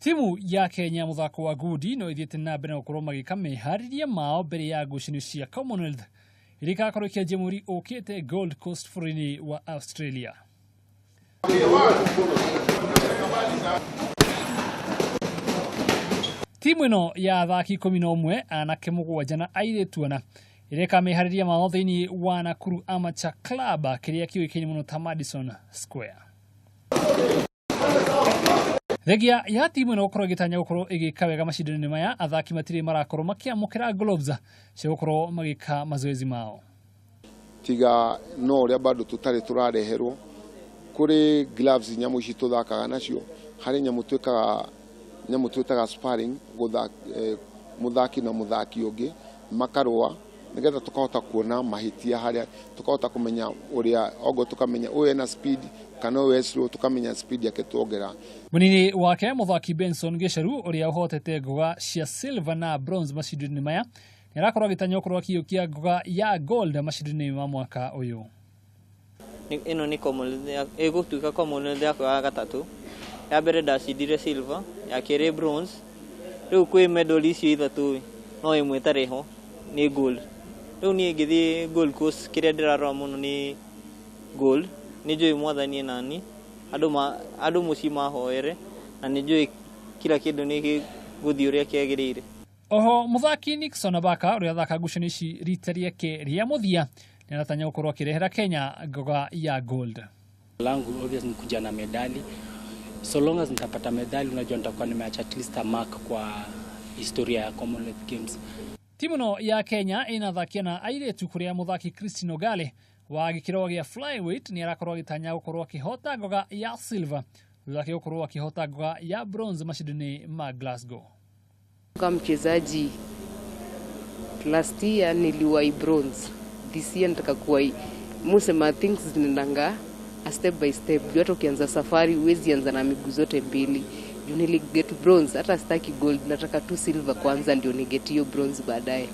Timu ya Kenya muthako wa ngundi no ithiĩte na mbere na gũkorwo magĩka meharĩria mao mbere ya ngucanio cia Commonwealth iria ikakorwo ikĩanjia mweri ũkĩte Gold Coast bũrũri-inĩ wa Australia. Timu ĩno ya athaki 11 anake 7 na airĩtu 4 ĩreka meharĩria mao thĩinĩ wa Nakuru Amateur Club kĩrĩa kĩũĩkaine mũno ta Madison Square. Thengia ya timu ĩno gũkorwo ĩgĩtanya gũkorwo ĩgĩka wega macindano-inĩ maya, athaki matirĩ marakorwo makĩamũkĩra gloves cia gũkorwo magĩka mazoezi mao. Tiga no ũrĩa bado tũtarĩ tũrareherwo kũrĩ gloves nyamũ ici tũthakaga nacio, harĩ nyamũ twĩkaga nyamũ twĩtaga sparring, mũthaki na mũthaki ũngĩ makarũa nĩgetha tũkahota kuona mahĩtia harĩa tũkahota kũmenya ũrĩa ogo tũkamenya ũyũ ena speed kana ũyũ e slow, tũkamenya speed yake tuongera. Mũnini wake mũthaki Benson Gicheru ũrĩa ũhotete ngoga cia silver na bronze macindano-inĩ maya nĩarakorwo agĩtanya gũkorwo akĩiyũkia ngoga ya gold macindano-inĩ ma mwaka ũyũ. Ĩno nĩ Commonwealth, ĩgũtuĩka Commonwealth yakwa ya gatatũ. Ya mbere ndacindire silver, ya kerĩ bronze. Rĩu kwĩ medal icio ithatũ no ĩmwe ĩtarĩ ho nĩ gold. Rĩu niĩ ngĩthiĩ Gold Coast kĩrĩa ndĩrarora mũno nĩ gold. Nĩ njũĩ mwathani nani, andũ mũciĩ mahoere na nĩ njũĩ kila kĩndũ nĩ gĩgũthiĩ ũrĩa kĩagĩrĩire. Oho mũthaki Nixon Abaka ũrĩa athaka ngucanio ici rita rĩake rĩa mũthia nĩaratanya gũkorwo akĩrehera Kenya ngoga ya gold. Langu obviously ni kuja na medali. So long as nitapata medali, unajua nitakuwa nimeacha at least a mark kwa historia ya Commonwealth Games. Timu no ya Kenya inathakia na airĩtu kũrĩa mũthaki Christine Ogale wa gĩkĩro gĩa flyweight nĩarakorwo agĩtanya gũkorwo akĩhota ngoga ya silver thutha wake gũkorwo akĩhota ngoga ya bronze macindano-inĩ ma Glasgow. Kama mchezaji last year niliwai bronze, this year nataka kuwai. Musema things zinaendanga a step by step. Juu hata ukianza safari huwezi anza na miguu zote mbili. Juu nili get bronze, hata sitaki gold, nataka tu silver kwanza ndio ni get hiyo bronze baadaye.